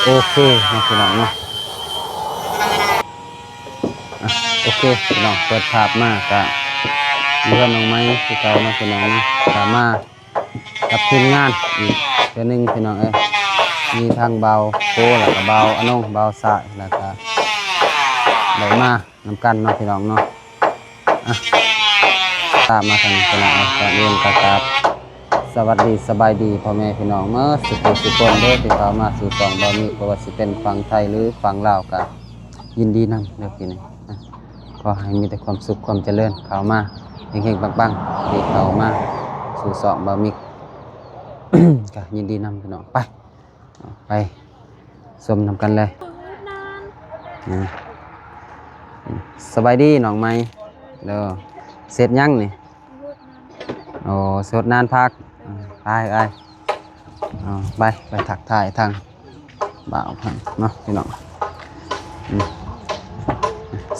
ໂອເຄເນາະພີ່ນ້ອງເນາະ ອ່ະ ໂອເຄພີ່ນ້ອງ ເປີດພາບມາກະຢູ່ກັບນ້ອງໄມ້ຄືເກົ່າເນາະພີ່ນ້ອງເນາະ ກະມາ ກັບທີມງານອີກເທື່ອໜຶ່ງພີ່ນ້ອງເອີຍ ມີທັງບ່າວໂກ ແລ້ວກະບ່າວອານົງ ບ່າວຊາຍ ແລ້ວກະໄດ້ມານຳກັນເນາະພີ່ນ້ອງເນາະ ອ່ະ ຕາມມາທາງນີ້ພີ່ນ້ອງເອີຍ ກ່ອນອື່ນກະກາບສະຫວັດດີສະບາຍດີພໍ່ແມ່ພີ່ນ້ອງເໝິດສູ່ຜູ້ສູ່ຄົນເດີ ທີ່ເຂົ້າມາສູ່ຊ່ອງບ່າວມິກ ບໍ່ວ່າຊິເປັນຝັ່ງໄທ ຫຼື ຝັ່ງລາວ ກະຍິນດີນຳເດີພີ່ນ້ອງ ຂໍໃຫ້ມີແຕ່ຄວາມສຸກຄວາມຈະເລີນ ເຂົ້າມາເຮັງໆ ປັງໆ ທີ່ເຂົ້າມາສູ່ຊ່ອງບ່າວມິກ ກະຍິນດີນຳພີ່ນ້ອງ ໄປ ໄປຊົມນຳກັນເລີຍ ສະບາຍດີນ້ອງໃໝ່ ເດີ ເຮັດຫຍັງນີ້? ໂອ້ ສົດນານຜັກ ໄປເອີຍ ໄປ ໄປທັກທາຍທາງບ່າວເພິ່ນເນາະພີ່ນ້ອງ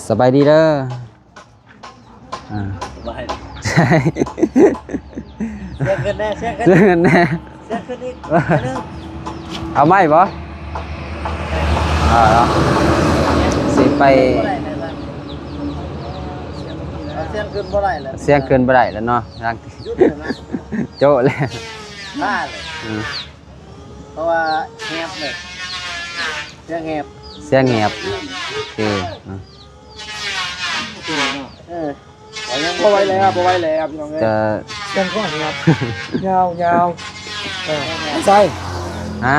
ສະບາຍດີເດີ ອ່າ ສະບາຍດີ ສຽງຂຶ້ນແດ່ ສຽງຂຶ້ນ ສຽງຂຶ້ນແດ່ ສຽງຂຶ້ນອີກ ເອົາໃໝ່ບໍ່? ອ່າ ຊິໄປ ສຽງຂຶ້ນບໍ່ໄດ້ແລ້ວ ສຽງຂຶ້ນບໍ່ໄດ້ແລ້ວເນາະ ໂຈະແລ້ວ ເພາະວ່າແຫບເລີຍ ສຽງແຫບ ສຽງແຫບ ໂອເຄ ເອີ ບໍ່ໄຫວແລ້ວ ບໍ່ໄຫວແລ້ວ ພີ່ນ້ອງເອີຍ ກະ ສຽງກໍແຫບ ຍາວໆ ເອີ ໃສ່ ຮະ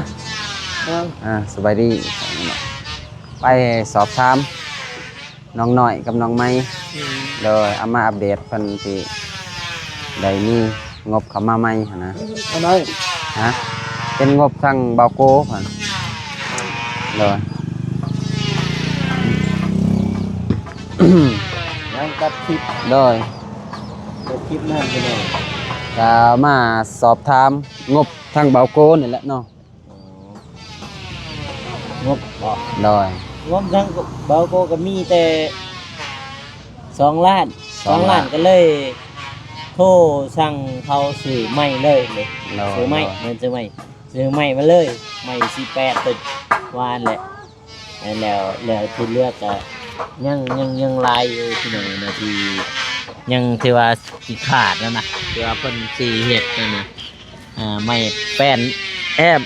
ເອີ ອ່າ ສະບາຍດີ ໄປສອບຖາມ ນ້ອງນ້ອຍກັບນ້ອງໃໝ່ ອືມ ໂດຍ ເອົາມາອັບເດດເພິ່ນທີ່ໄດ້ມີງົບເຂົ້າມາໃໝ່ຫັ້ນນະ ອັນໃດ ຮະ ເປັນງົບທາງບ່າວໂກຫັ້ນ ໂດຍ ຍັງຕັດຄລິບ ໂດຍ ຕັດຄລິບນັ້ນພີ່ນ້ອງ ກະມາສອບຖາມງົບທາງບ່າວໂກນີ້ແຫຼະເນາະ ງົບບໍ? ໂດຍ ງົບທາງບ່າວໂກກະມີແຕ່ສອງລ້ານ ສອງລ້ານ ສອງລ້ານ ກະເລີຍໂທສັ່ງເຂົາຊື້ໃໝ່ເລີຍ ໂດຍ ຊື້ໃໝ່ ໂດຍ ແມ່ນຊື້ໃໝ່ ຊື້ໃໝ່ມາເລີຍ ໃໝ່ສີ່ແປດ ໂຕວານແຫຼະ ແລ້ວ ແລ້ວທີ່ເຫຼືອກະຍັງ ຍັງ ຍັງຫຼາຍຢູ່ພີ່ນ້ອງເນາະ ທີ່ຍັງຖືວ່າຊິຂາດຫັ້ນນະ ທີ່ວ່າເພິ່ນຊິເຮັດຫັ້ນນະ ອ່າ ໄມ້ແປ້ນແອ້ມ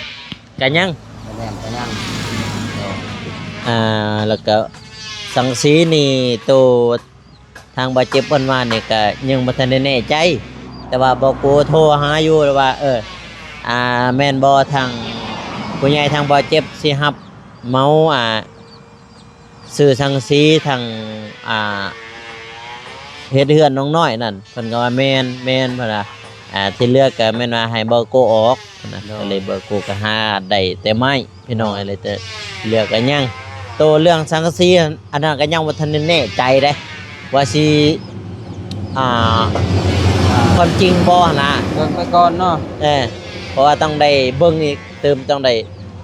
ກະຍັງ ໄມ້ແປ້ນກະຍັງ ອ່າ ແລ້ວກະສັງກະສີນີ້ ໂຕທາງບ່າວເຈັບເພິ່ນວ່ານີ້ກະຍັງບໍ່ທັນໄດ້ແນ່ໃຈ ແຕ່ວ່າບ່າວໂກໂທຫາຢູ່ວ່າ ເອີ ອ່າ ແມ່ນບໍ່ ທາງຜູ້ໃຫຍ່ທາງບ່າວເຈັບຊິຮັບເໝົາ ອ່າ ຊື້ສັງກະສີທັງ ອ່າ ເຮັດເຮືອນນ້ອງນ້ອຍນັ້ນ ເພິ່ນກະວ່າແມ່ນ ແມ່ນ ເພິ່ນວ່າ ອ່າ ທີ່ເຫຼືອກະແມ່ນວ່າໃຫ້ບ່າວໂກອອກນະ ໂດຍ ກະເລີຍບ່າວໂກກະຫາໄດ້ແຕ່ໄມ້ພີ່ນ້ອງ ເອີຍ ເລີຍແຕ່ເຫຼືອກະຍັງ ໂຕເລື່ອງສັງກະສີຫັ້ນ ອັນນັ້ນກະຍັງບໍ່ທັນໄດ້ແນ່ໃຈເດ້ ວ່າຊິ ອ່າ ຄວາມຈິງບໍ່ຫັ້ນນະ ເບິ່ງໄປກ່ອນເນາະ ເອີ ເພາະວ່າຕ້ອງໄດ້ເບິ່ງອີກຕື່ມ ຕ້ອງໄດ້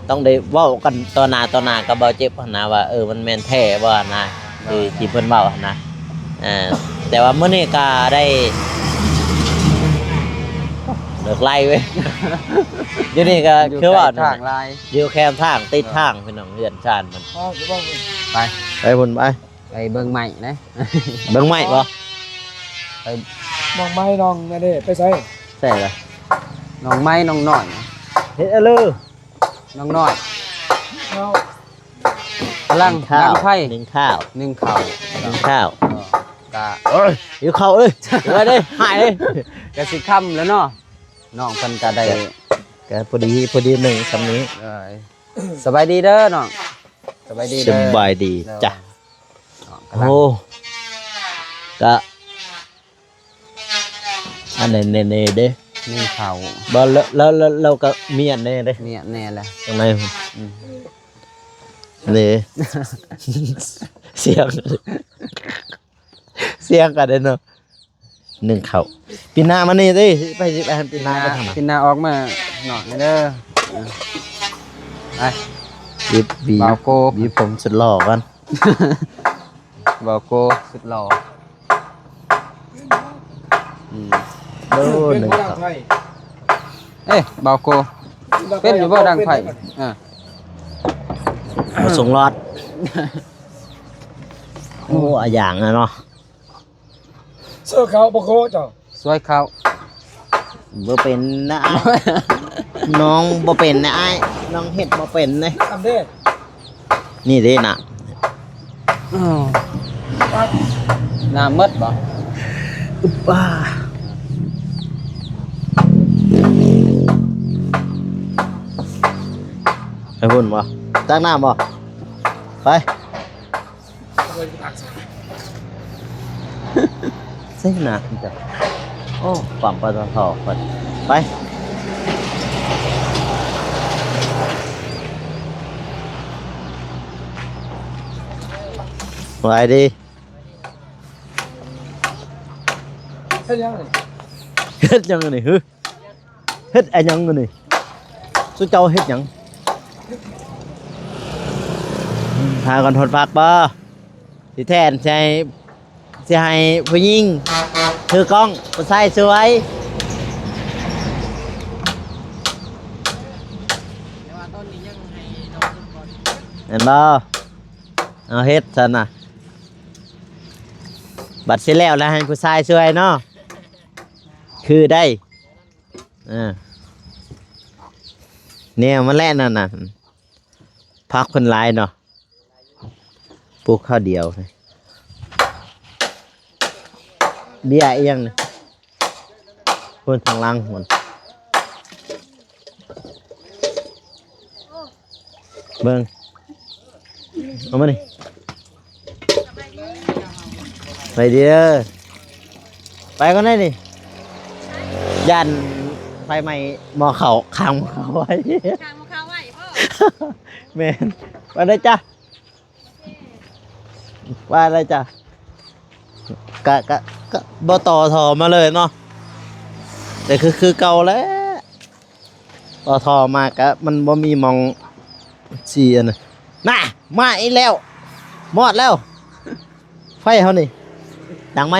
ຕ້ອງໄດ້ເວົ້າກັນຕໍ່ໜ້າຕໍ່ໜ້າກັບບ່າວເຈັບຫັ້ນນະ ວ່າ ເອີ ມັນແມ່ນແທ້ບໍ່ຫັ້ນນະ ໂດຍ ທີ່ ທີ່ເພິ່ນເວົ້າຫັ້ນນະ ເອີ ແຕ່ວ່າມື້ນີ້ກະໄດ້ ເລິກໄລ່ເວີຍ ຢູ່ນີ້ກະ ຢູ່ ຄືວ່າ ໃກ້ທາງຫຼາຍ ຢູ່ແຄມທາງ ຕິດທາງ ໂດຍ ພີ່ນ້ອງ ເຮືອນຊານມັນ ໄປ ໄປພຸ້ນໄປ ໄປເບິ່ງໄມ້ນະ ເບິ່ງໄມ້ບໍ່? ໄປ ນ້ອງໄມ້ນ້ອງອັນນີ້ໄປໃສ? ໃສ່ລະ ນ້ອງໄມ້ນ້ອງນ້ອຍ ເຮັດອະເລີ ນ້ອງນ້ອຍ ເອົາ ກຳລັງ ໜຶ້ງເຂົ້າ ດັງໄຟ ໜຶ້ງເຂົ້າ ໜຶ້ງເຂົ້າ ໜຶ້ງເຂົ້າ ເອີ ກະ ໂອ້ຍ ຫິວເຂົ້າເອີຍ ວ່າເດ້ ຫາຍເລີຍ ກະຊິຄ່ຳແລ້ວເນາະ ນ້ອງເພິ່ນກະໄດ້ ກະພໍດີ ພໍດີໜຶ້ງຊ່ຳນີ້ ເອີ ສະບາຍດີເດີນ້ອງ ສະບາຍດີເດີ ສະບາຍດີ ໂດຍ ຈ້ະ ໂອ້ ກະ ອັນນີ້ແນ່ໆເດ້ ໜຶ້ງເຂົ້າ ບໍ່ ແລ້ວ ແລ້ວ ແລ້ວກະມີອັນແນ່ເດ້ ມີອັນແນ່ແຫຼະ ຈັ່ງໃດ ອືມ ນີ້ ສຽງ ສຽງກັນເດ້ເນາະ ໜຶ້ງເຂົ້າ ປີໜ້າມານີ້ຕິ ຊິໄປ ຊິໄປຫັ້ນ ປີໜ້າ ປີໜ້າ ໄປທາງໃດ ປີໜ້າອອກມານອກນີ້ເດີ ໄປ ບີບ ບີບ ບີບຜົມສຸດຫຼໍ່ກ່ອນ ບ່າວໂກສຸດຫຼໍ່ ອືມ ໂດ ເປັນບໍ່ດັງໄຟ ເອີ ບ່າວໂກ ເປັນຢູ່ບໍ່ດັງໄຟ ເອີ ບໍ່ສົ່ງລອດ. ໂອ້ ອາຢ່າງນະເນາະ. ຊ່ວຍເຂົາບໍ່ໂຄເຈົ້າ ຊ່ວຍເຂົາ ບໍ່ເປັນນະອ້າຍ. ນ້ອງບໍ່ເປັນນະອ້າຍ ນ້ອງເຮັດບໍ່ເປັນເດ້. ນ້ຳເດ້ ນີ້ເດ້ນ້ຳ. ອ້າວ ນ້ຳໝົດບໍ່? ອຶບ ອາ ໄປພຸ້ນບໍ່? ຕັກນ້ຳບໍ່? ໄປ. ໃສ່ໜ້າເຈົ້າ. ໂອ້ ປ້ຳ ປະຕະທ ເພິ່ນ. ໄປ. ສະບາຍດີ. ເຮັດຫຍັງນີ້? ເຮັດຫຍັງນີ້? ຫື? ເຮັດອະຫຍັງນີ້? ສຸເຈົ້າເຮັດຫຍັງ? ຫາກັນທອດຜັກບໍ່? ຊິແທນໃສ່ ຊິໃຫ້ຜູ້ຍິງຖືກ້ອງ ຜູ້ຊາຍສວຍ. ແມ່ນບໍ່? ເອົາເຮັດຊັ້ນນະ. ບັດຊິແລ້ວລະໃຫ້ຜູ້ຊາຍຊ່ວຍເນາະ. ຄືໄດ້. ເອີ ແນວມັນແຫຼະນັ້ນນະ. ຜັກເພິ່ນຫຼາຍເນາະ. ປູກຄາວດຽວ. ເບ້ຍອີ່ຫຍັງນີ້? ພຸ້ນທາງຫຼັງພຸ້ນ. ເບິ່ງ ເອົາມານີ້ ໄປເດີ ໄປກ່ອນໄດ໋ນີ້ ຢ້ານໄຟໄໝ້ໝໍ້ເຂົ້າ ຄ້າງໝໍ້ເຂົ້າໄວ້ ຄ້າງໝໍ້ເຂົ້າໄວ້ບໍ? ແມ່ນ ໄປເດີຈ້າ. ວ່າແລ້ວຈ້ະ ກະ ກະ ກະບໍ່ຕໍ່ທໍ່ມາເລີຍເນາະ ແຕ່ຄື ຄືເກົ່າແຫຼະ ຕໍ່ທໍ່ມາກະມັນບໍ່ມີໝ່ອງຊິອັນນັ້ນ. ນະ ມາອີກແລ້ວ ມອດແລ້ວ ໄຟເຮົານີ້ ດັງໄໝ?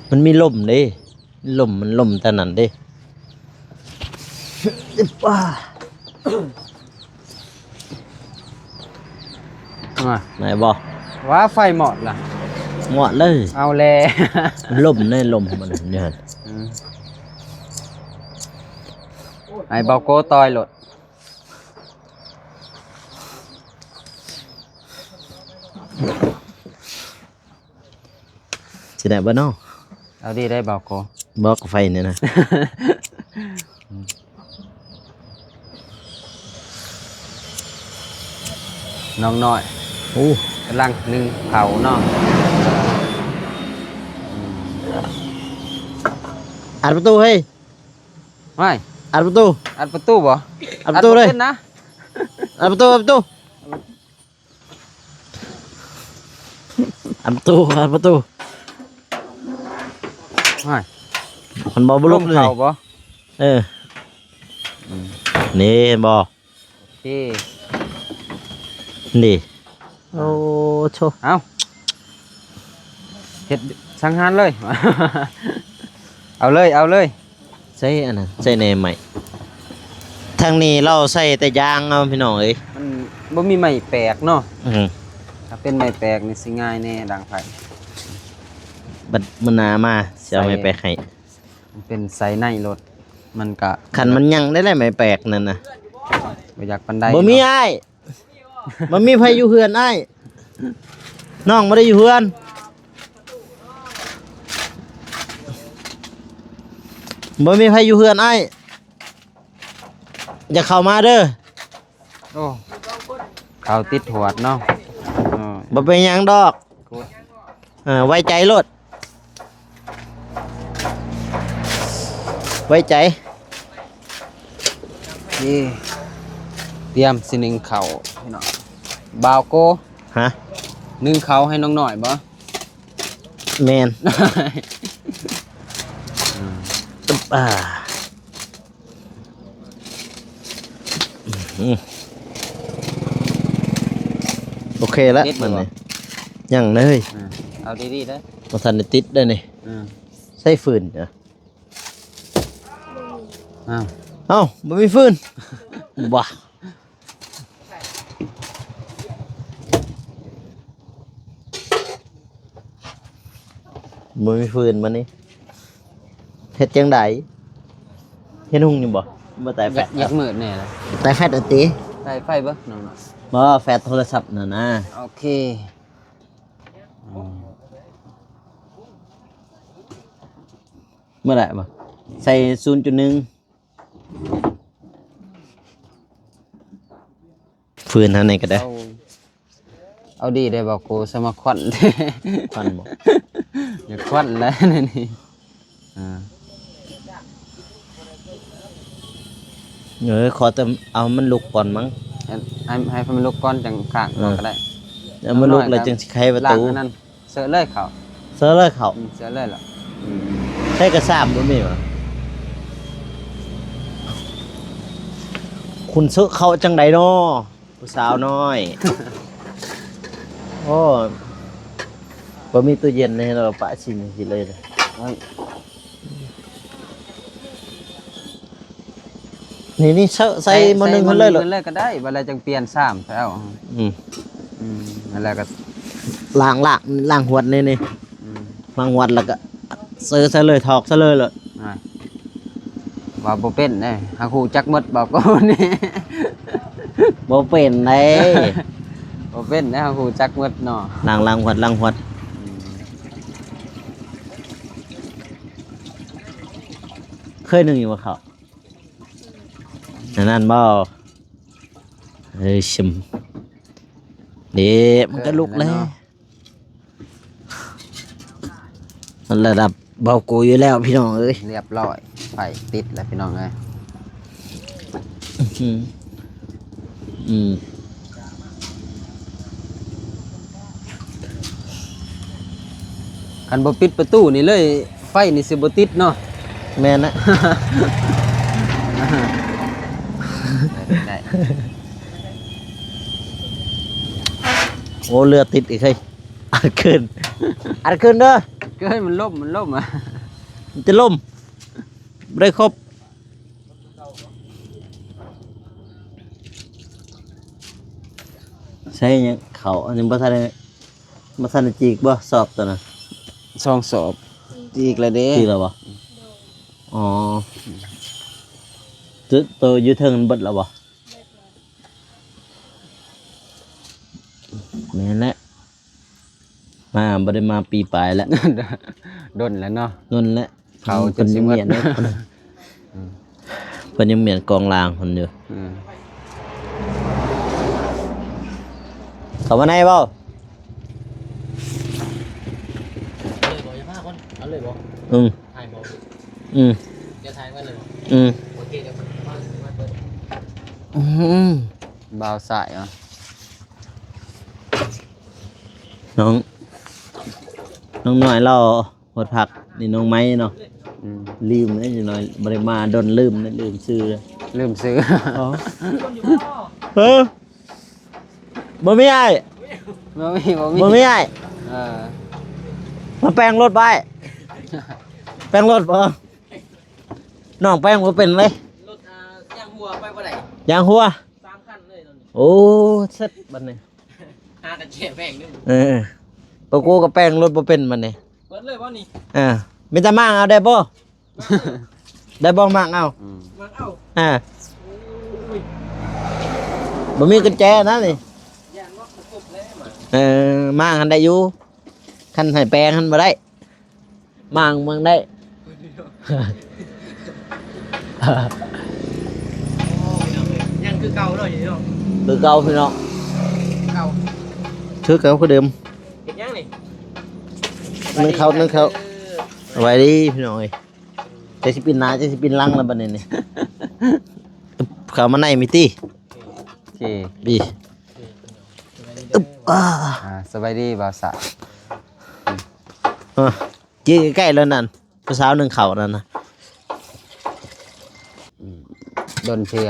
ມັນມີລົມເດ້. ລົມ ມັນລົມແຕ່ນັ້ນເດ້. ອ່າ ໄດ້ບໍ່? ວ່າໄຟມອດລະ ມອດເລີຍ. ເອົາແລ້ວ ລົມເດ້ ລົມມັນຢູ່ຫັ້ນ. ອືມ ໃຫ້ເບົາໂກຕ່ອຍໂລດ. ຊິໄດ້ບໍ່ເນາະ? ເອົາດີໄດ້ບໍ່ໂກ? ບໍ່ ກາໄຟນີ້ນະ ນ້ອງນ້ອຍ. ໂອ້ ກຳລັງໜຶ້ງເຂົ້າເນາະ. ອັດປະຕູເຮີ້ຍ ຫວາຍ ອັດປະຕູ ອັດປະຕູບໍ່? ອັດປະຕູເລີຍ ອັດປະຕູ ອັດປະຕູ. ອັດປະຕູ ອັດປະຕູ. ຫວາຍ ມັນບໍ່ ບໍ່ລົງເລີຍ ເຂົ້າບໍ່? ເອີ ອືມ ນີ້ເຫັນບໍ່? ໂອເຄ ນີ້ ໂອ້ໂທ້ ເອົາ ເຮັດສັງຫານເລີຍ ເອົາເລີຍ ເອົາເລີຍ. ໃສ່ອັນນັ້ນ ໃສ່ແໜ່ໄມ້ ທາງນີ້ລາວໃສ່ແຕ່ຢາງເອົາ ພີ່ນ້ອງເອີຍ ມັນບໍ່ມີໄມ້ແປກເນາະ. ອືມ ຖ້າເປັນໄມ້ແປກນີ້ຊິງ່າຍແດ່ດັງໄຟ. ບັດມື້ໜ້າມາຊິເອົາໄມ້ແປກໃຫ້ ມັນເປັນໃສ່ໃນລົດ ມັນກະ ຄັນມັນຍັງໄດ້ແຫຼະ ໄມ້ແປກນັ້ນນະ ບໍ່ຢາກປານໃດ ບໍ່ມີ ເນາະ ອ້າຍ. ບໍ່ມີໃຜຢູ່ເຮືອນອ້າຍ ນ້ອງບໍ່ໄດ້ຢູ່ເຮືອນ ບໍ່ມີໃຜຢູ່ເຮືອນອ້າຍ ຢ່າເຂົ້າມາເດີ. ໂອ້ ເຂົາຕິດຫວດເນາະ. ເອີ ບໍ່ເປັນຫຍັງດອກ ເອີ ໄວ້ໃຈໂລດ. ໄວ້ໃຈ. ນີ້ ຕຽມຊິໜຶ້ງເຂົ້າພີ່ນ້ອງ. ບ່າວໂກ ຮະ ໜຶ້ງເຂົ້າໃຫ້ນ້ອງນ້ອຍບໍ່? ແມ່ນ. ອືມ ອາ ອືມ ໂອເຄລະ ຕິດຢູ່ບໍ່? ມັນນີ້ ຍັງເລີຍ ອ່າ ເອົາດີໆເດີ ບໍ່ທັນໄດ້ຕິດເດ້ນີ້. ອ່າ ໃຊ້ຟືນເນາະ. ອ້າວ ເອົ້າ ບໍ່ມີຟືນ ບໍ່. ບໍ່ມີຟືນມື້ນີ້ ເຮັດຈັ່ງໃດ? ເຫັນຮຸ່ງຢູ່ບໍ່? ບໍ່ໄຕ້ແຟດ ຢາກມືດແດ່ລະ ໄຕ້ແຟດເອົາຕິ ໄຕ້ໄຟເບິ່ງນ້ອງ. ບໍ່ ແຟດໂທລະສັບນັ້ນນະ. ໂອເຄ ອືມ ເມື່ອໃດບໍ່? ໃສ່ສູນຈຸດໜຶ່ງ ຟືນຫັ້ນນີ້ກໍໄດ້ ເອົາ ເອົາດີໄດ້ບໍ່ກູ ສະມາຄວັນ ຄວັນບໍ່? ຢ່າຄວັນແຫຼະນີ້ ອ່າ ເອີ ຂໍແຕ່ເອົາມັນລຸກກ່ອນມັ້ງ ໃຫ້ ໃຫ້ ໃຫ້ມັນລຸກກ່ອນຈັ່ງຄ້າງ ເອີ ກໍໄດ້ ເອົາມັນລຸກແລ້ວຈັ່ງຊິໄຂປະຕູ ລ້າງອັນນັ້ນ ເຊີເລີຍເຂົ້າ ເຊີເລີຍເຂົ້າ ອືມ ເຊີເລີຍລະ ອືມ ໃຊ້ກະສາມບໍ່ມີຫວາ? ຄຸນເຊີເຂົ້າຈັ່ງໃດນໍ ຜູ້ສາວນ້ອຍ? ໂອ້ ບໍ່ມີຕູ້ເຢັນໃນ ເຮົາປະຊິງຊິເລີຍ ເອີຍ. ນີ້ ນີ້ ໃສ່ ໃສ່ໝໍ້ໜຶ່ງຫັ້ນເລີຍເນາະ ໃສ່ໝໍ້ໜຶ່ງຫັ້ນເລີຍກໍໄດ້ ບາດແລ້ວຈັ່ງປ່ຽນຊາມແລ້ວ ອືມ ອືມ ນັ້ນແຫຼະກໍລ້າງ ລ້າງ ລ້າງຫວດນີ້ ນີ້ ອືມ ລ້າງຫວດແລ້ວກໍເຊີໃສ່ເລີຍ ຖອກໃສ່ເລີຍ ອ່າ ວ່າບໍ່ເປັນເດ້ ຫາກຮູ້ຈັກໝົດ ບອກກ່ອນນີ້ ບໍ່ເປັນເດ້ ບໍ່ເປັນເດ້ ຫາກຮູ້ຈັກໝົດເນາະ ລ້າງ ລ້າງຫວດ ລ້າງຫວດ ອືມ ເຄີຍໜຶ້ງຢູ່ບໍ່ເຂົ້າ? ອັນນັ້ນບໍ່? ເອີ ຊຶມ ເດ້ ມັນກໍລຸກແລ້ວ ເອີ ນັ້ນແຫຼະເນາະ ມັນລະດັບເບົາກູຢູ່ແລ້ວພີ່ນ້ອງເອີຍ ຮຽບຮ້ອຍ ໄຟຕິດແລ້ວພີ່ນ້ອງເອີຍ ອືມ ອືມ ຄັນບໍ່ປິດປະຕູນີ້ເລີຍ ໄຟນີ້ຊິບໍ່ຕິດເນາະ ແມ່ນນະ ໄດ້ ໂອ້ ເລືອດຕິດອີກເຮີ້ຍ ອັດຂຶ້ນ ອັດຂຶ້ນເດີ ເກີຍ ມັນລົ້ມ ມັນລົ້ມ ມັນຈະລົ້ມ ບໍ່ໄດ້ຄົບ ໃສ່ຫຍັງເຂົ້າ ອັນນີ້ບໍ່ທັນໄດ້ ບໍ່ທັນໄດ້ຈີກບໍ່ ສອບຕົວນັ້ນ ສອງສອບ ຈີກແລ້ວເດ້ ຈີກແລ້ວບໍ່? ອໍ ໂຕ ໂຕຢູ່ເທິງນັ້ນເບິດແລ້ວບໍ່? ແມ່ນແຫຼະ ມາ ບໍ່ໄດ້ມາປີປາຍແລ້ວ ດົນແລ້ວເນາະ ດົນແລ້ວ ເຂົາຈົນຊິໝົດ ເພິ່ນຍັງມ້ຽນເດ້ ອືມ ເພິ່ນຍັງມ້ຽນກອງລ່າງເພິ່ນຢູ່ ອືມ ເຂົ້າມາໃນບໍ່? ເອົາເລີຍບໍ່? ຢ່າພາກ່ອນ ເອົາເລີຍບໍ່? ອືມ ຖ່າຍບໍ່? ອືມ ດຽວຖ່າຍກ່ອນເລີຍບໍ່? ອືມ ໂອເຄ ດຽວມາ ມາເປີດ ອືມ ບ່າວສາຍເນາະ ນ້ອງ ນ້ອງນ້ອຍລາວ ຮອດພັກ ນີ້ນ້ອງໄມ້ເນາະ ອືມ ລືມເດ້ ນ້ອຍບໍ່ໄດ້ມາດົນ ລືມເດ້ ລືມຊື່ເດ້ ລືມຊື່ ອໍ ເອີ ບໍ່ມີອ້າຍ ບໍ່ມີ ບໍ່ມີ ບໍ່ມີອ້າຍ ເອີ ມາແປງລົດບໍ່ອ້າຍ ແປງລົດບໍ່ ນ້ອງແປງບໍ່ເປັນເລີຍ ລົດ ອ່າ ຢາງຮົ່ວໄປບໍ່ໄດ້ ຢາງຮົ່ວ ສາມຄັນເລີຍຕອນນີ້ ໂອ້ ເສັດບັດນີ້ ຫາກະແຈແປງເດີ ເອີ ປາກູກໍແປງລົດບໍ່ເປັນບັດນີ້ ເບິດເລີຍບໍ່ນີ້ ເອີ ມີແຕ່ມ້າງເອົາໄດ້ບໍ່? ໄດ້ບໍ່? ມ້າງເອົາ ອືມ ມ້າງເອົາ ອ່າ ໂອ້ຍ ບໍ່ມີກຸນແຈນະນີ້ ຢ້ານວ່າບໍ່ຄົບແລ້ວ ເອີ ມ້າງຫັ້ນໄດ້ຢູ່ ຄັນໃຫ້ແປງຫັ້ນບໍ່ໄດ້ ມ້າງເມືອງໄດ້ ຍັງຄືເກົ່າເນາະ ຢູ່ເນາະ ຄືເກົ່າພີ່ນ້ອງ ເກົ່າ ຄືເກົ່າຄືເດີມ ເຮັດຫຍັງນີ້? ໜຶ້ງເຂົ້າ ໜຶ້ງເຂົ້າ ສະບາຍດີພີ່ນ້ອງເອີຍ ຈັກຊິປິ່ນໜ້າ ຈັກຊິປິ່ນຫຼັງແລ້ວບັດນີ້ນີ້ ເຂົ້າມາໃນມີຕິ ໂອເຄ ບີ ອຶບ ອ່າ ອ່າ ສະບາຍດີບ່າວສາ ອ່າ ຈີໃກ້ໆ ແລ້ວນັ້ນ ຜູ້ສາວໜຶ້ງເຂົ້ານັ້ນນະ ອືມ ດົນເທື່ອ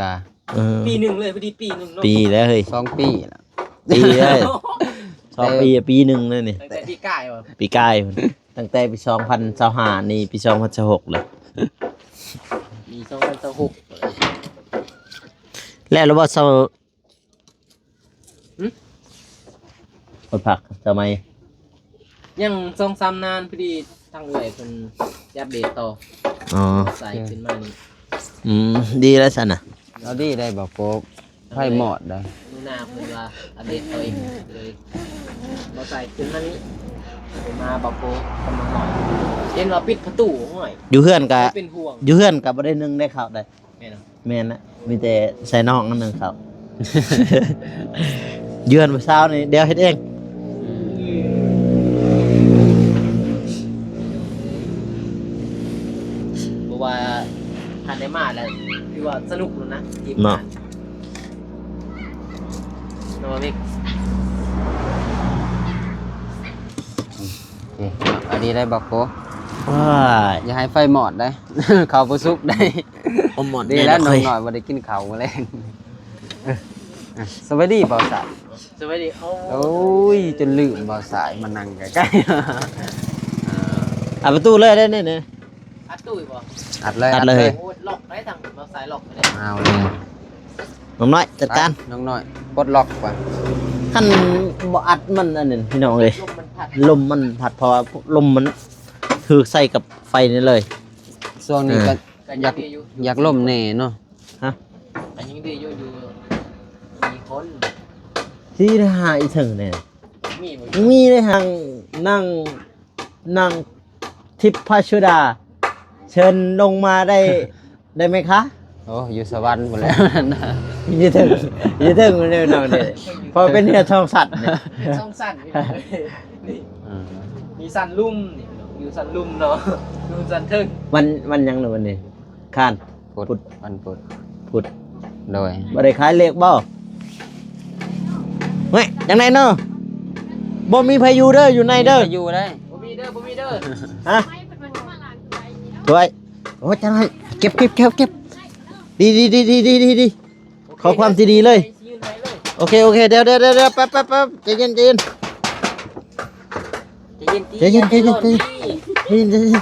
ເອີ ປີໜຶ່ງເລີຍ ພໍດີປີໜຶ່ງເນາະ ປີແລ້ວເຮີ້ຍ ສອງປີລະ ປີແລ້ວ ສອງປີ ແຕ່ ປີໜຶ່ງເລີຍນີ້ ຕັ້ງແຕ່ປີກາຍບໍ່? ປີກາຍພຸ້ນ ຕັ້ງແຕ່ປີສອງພັນຊາວຫ້າ ນີ້ປີສອງພັນຊາວຫົກແລ້ວ ປີສອງພັນຊາວຫົກ ແລ້ວລະບໍ່ຊາວ ຫຶ? ຄົນພັກສະໄໝ ຍັງສອງສາມນານ ພໍດີ ທາງເອື້ອຍເພິ່ນຊິອັບເດດຕໍ່. ອໍ ສາຍຂຶ້ນມານີ້. ອືມ ດີແລ້ວຊັ້ນນະ. ເອົາດີໄດ້ບໍ່ໂກບ ໄຟມອດໄດ໋. ມື້ໜ້າເພິ່ນວ່າອັບເດດຕໍ່ອີກເລີຍ. ບໍ່ໃສ່ຂຶ້ນມານີ້ ເພິ່ນມາບໍ່ໂກບ ເພິ່ນມາຮອດ ເຫັນວ່າປິດປະຕູ. ໂອ້ຍ ຢູ່ເຮືອນກະ ເປັນຫ່ວງ. ຢູ່ເຮືອນກະບໍ່ໄດ້ໜຶ່ງໄດ້ເຂົ້າໄດ໋. ແມ່ນ ແມ່ນນະ ມີແຕ່ໃສ່ນ້ອງອັນໜຶ່ງເຂົ້າ. ເດືອນມື້ເຊົ້ານີ້ດຽວເຮັດເອງ. ເພາະວ່າຄັນໄດ້ມາແລ້ວ ຖືວ່າສະໜຸກແລ້ວນະ ເນາະ ເນາະ ເອີ ອັນນີ້ໄດ້ບໍ່ໂກ. ວ້າຍ ຢ່າໃຫ້ໄຟມອດໄດ໋ ເຂົ້າບໍ່ສຸກໄດ໋. ບໍ່ມອດ ດີແລ້ວ ນ້ອງນ້ອຍບໍ່ໄດ້ກິນເຂົ້າມື້ແລງ. ສະບາຍດີບ່າວສາຍ. ສະບາຍດີ. ໂອ້ ໂອ້ຍ ຈົນລືມບ່າວສາຍມານັ່ງໃກ້ໆ. ອັດປະຕູເລີຍໄດ໋ນີ້. ອັດຕູ້ບໍ່? ອັດເລີຍ ອັດເລີຍ. ໂອ້ ລັອກໄດ້ ທາງບ່າວສາຍລັອກໄດ້. ເອົາເລີຍ ນ້ອງນ້ອຍຈັດການ. ນ້ອງນ້ອຍປົດລັອກກ່ອນ. ຄັນບໍ່ອັດມັນອັນນັ້ນພີ່ນ້ອງເອີຍ ລົມມັນພັດ ລົມມັນພັດ ເພາະວ່າລົມມັນຖືກໃສ່ກັບໄຟນີ້ເລີຍ. ຊ່ວງນີ້ກະ ເອີ ຢາກ ຢາກລົມແດ່ເນາະ. ຮະ ກະຍັງດີຢູ່ ຢູ່ມີຄົນ. ຊິໄດ້ຫາອີເຖິງແດ່. ມີບໍ່? ມີໄດ້ ທາງນາງ ນາງທິບພະສຸດາ ເຊີນລົງມາໄດ້ ໄດ້ໄໝຄະ? ໂອ້ ຢູ່ສະຫວັນພຸ້ນແຫຼະ. ຢູ່ເທິງ ຢູ່ເທິງພຸ້ນແຫຼະນ້ອງເດ້ ເພາະເປັນເຮືອນສອງຊັ້ນ. ເຮືອນສອງຊັ້ນ ນີ້ ອ່າ ມີຊັ້ນລຸ່ມນີ້ ຢູ່ຊັ້ນລຸ່ມເນາະ ຢູ່ຊັ້ນເທິງ. ວັນ ວັນຫຍັງລະວັນນີ້? ຄານ ພຸດ ພຸດ ວັນພຸດ ພຸດ. ໂດຍ ບໍ່ໄດ້ຂາຍເລກບໍ່? ເຮີ້ຍ ຈັ່ງໃດເນາະ? ບໍ່ມີໃຜຢູ່ເດີ ຢູ່ໃນເດີ ບໍ່ມີໃຜຢູ່ໄດ໋. ບໍ່ມີເດີ ບໍ່ມີເດີ. ຮະ ຖ້ວຍ. ໂອ້ ຈັ່ງໃດ ເກັບ ເກັບ ເກັບ ເກັບ. ດີ ດີ ດີ ດີ ດີ ດີ ຂໍຄວາມທີ່ດີເລີຍ. ໂອເຄ ໂອເຄ ດຽວ ດຽວ ດຽວ ດຽວ ແປັບ ແປັບ ແປັບ ໃຈເຢັນ ໃຈເຢັນ ໃຈເຢັນ ໃຈເຢັນ ໃຈເຢັນ ໃຈເຢັນ.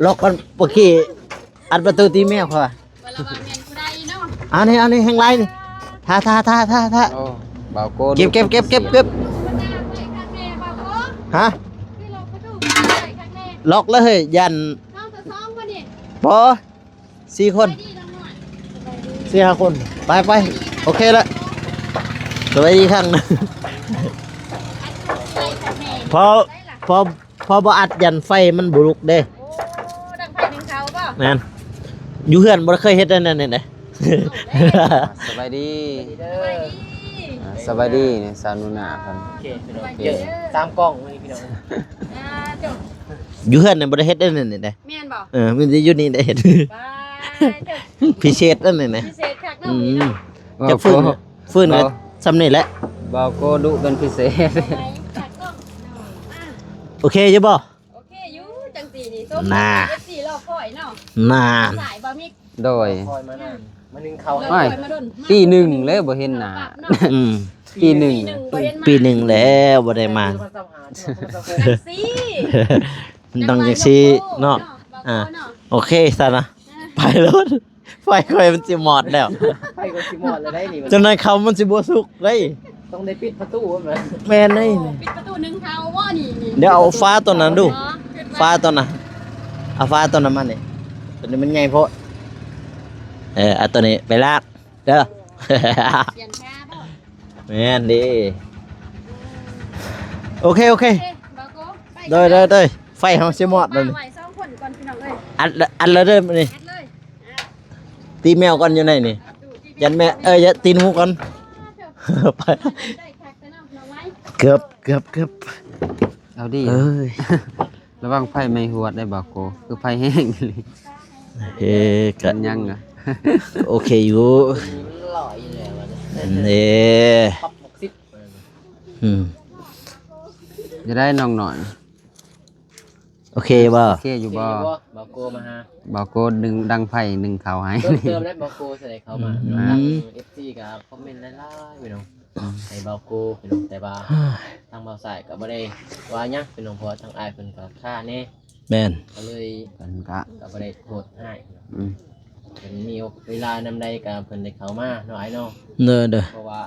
ລັອກກ່ອນ ໂອເຄ ອັດປະຕູຕີແມວຂ້ອຍວ່າ. ບໍ່ລະວ່າແມ່ນຜູ້ໃດເນາະ. ອັນນີ້ ອັນນີ້ແຮງຫຼາຍນີ້. ຖ້າ ຖ້າ ຖ້າ ຖ້າ ຖ້າ. ໂອ້ ບ່າວໂກ ເກັບ ເກັບ ເກັບ ເກັບ ເກັບ. ຮະ ລັອກເລີຍ ຢ້ານ. ບໍ່ ສີ່ຄົນ ສະບາຍດີນ້ອງນ້ອຍ ສະບາຍດີ ສີ່ຫ້າຄົນ. ໄປ ໄປ ໂອເຄລະ ສະບາຍດີຄັ້ງໜຶ່ງ. ພໍ ພໍ ພໍບໍ່ອັດ ຢ້ານໄຟມັນບໍ່ລຸກເດ້. ໂອ້ ດັງໄຟໜຶ້ງເຂົ້າບໍ່? ແມ່ນ ຢູ່ເຮືອນບໍ່ໄດ້ເຄີຍເຮັດແນວນັ້ນເດ້. ສະບາຍດີ ສະບາຍດີ ອ່າ ສະບາຍດີ ສາວໜູນາເພິ່ນ. ໂອເຄ ພີ່ນ້ອງ ສາມກ້ອງມື້ນີ້ພີ່ນ້ອງ. ອ່າ ຈົບ ຢູ່ເຮືອນນີ້ບໍ່ໄດ້ເຮັດແນວນັ້ນເດ້. ແມ່ນບໍ່? ເອີ ມີແຕ່ຢູ່ນີ້ໄດ້ເຮັດ. ບາຍ ເຈົ້າ ພິເສດອັນນີ້ນະ ພິເສດຄັກເນາະ. ອືມ ນີ້ເນາະ ຈັກຟື້ນ ຟື້ນກໍຊ່ຳນີ້ແຫຼະ. ບ່າວໂກດຸເປັນພິເສດ. ໂອເຄຢູ່ບໍ່? ໂອເຄຢູ່ ຈັ່ງຊີ້ນີ້ ສົມ ນາ ເອັຟຊີລໍຄອຍເນາະ. ນາ ສາຍບ່າວມິກ ໂດຍ ຄອຍມານານ ມາໜຶ້ງເຂົ້າໃຫ້. ໂອ້ຍ ມາດົນ ປີໜຶ່ງແລ້ວບໍ່ເຫັນໜ້າ. ອືມ ປີໜຶ່ງ ປີໜຶ່ງບໍ່ເຫັນມາ ປີໜຶ່ງແລ້ວບໍ່ໄດ້ມາ. ຈັ່ງຊີ້ ມັນຕ້ອງຈັ່ງຊີ້ເນາະ. ອ່າ ໂອເຄຊັ້ນນະ ໄປໂລດ. ໄຟຂ້ອຍມັນຊິມອດແລ້ວ ໄຟຂ້ອຍຊິມອດແລ້ວໄດ໋ນີ້. ຈັ່ງນັ້ນເຂົ້າມັນຊິບໍ່ສຸກເດ້. ຕ້ອງໄດ້ປິດປະຕູ. ແມ່ນເດ້ ປິດປະຕູໜຶ້ງເຂົ້າບໍ່ນີ້? ດຽວເອົາຝາຕົວນັ້ນດູ ເນາະ ຝາຕົວນັ້ນ ເອົາຝາຕົວນັ້ນມານີ້ ຕົວນີ້ມັນໃຫຍ່ໂພດ. ເອີ ເອົາຕົວນີ້ໄປລາກເດີ. ປ່ຽນຝາບໍ່? ແມ່ນເດ້. ໂອເຄ ໂອເຄ ໂອເຄ ໂດຍ ໂດຍ ໂດຍ ໄຟເຮົາຊິມອດແລ້ວນີ້. ໄວ້ສອງຄົນກ່ອນພີ່ນ້ອງເອີຍ. ອັດ ອັດແລ້ວເດີນີ້ ອັດເລີຍ. ຕີແມວກ່ອນຢູ່ໃນນີ້ ຢ້ານແມ່ ເອີ ຢ່າຕີນໝູກ່ອນ. ໄປ ເກືອບ ເກືອບ ເກືອບ. ເອົາດີ ເອີຍ ລະວັງໄຟໄໝ້ຫວດໄດ້ບໍ່ໂກ ຄືໄຟແຮງອີ່ຫຼີ. ເອີ ກະຍັງ ໂອເຄຢູ່ ເອີ ອືມ ຈະໄດ້ນ້ອງໜ້ອຍ. ໂອເຄບໍ່? ໂອເຄຢູ່ບໍ່? ໂອເຄຢູ່ບໍ່? ບ່າວໂກມາຫາ ບ່າວໂກດຶງດັງໄຟໜຶ້ງເຂົ້າໃຫ້. ເຕີມ ເຕີມແລ້ວບ່າວໂກໃສ່ເຂົ້າມາ. ອືມ ເນາະ ທາງເອັຟຊີກໍຄອມເມັນຫຼາຍໆ ພີ່ນ້ອງ ໃຫ້ບ່າວໂກ ພີ່ນ້ອງ. ແຕ່ວ່າທາງບ່າວສາຍກໍບໍ່ໄດ້ວ່າຫຍັງ ພີ່ນ້ອງ ເພາະວ່າທາງອ້າຍເພິ່ນກໍຄາແດ່. ແມ່ນ ກໍເລີຍ ເພິ່ນກໍ ກໍບໍ່ໄດ້ໂທດຮ້າຍ. ອືມ ເພິ່ນມີເວລາຍາມໃດກໍເພິ່ນໄດ້ເຂົ້າມາເນາະ ອ້າຍເນາະ. ເດີ ເດີ ເພາະວ່າ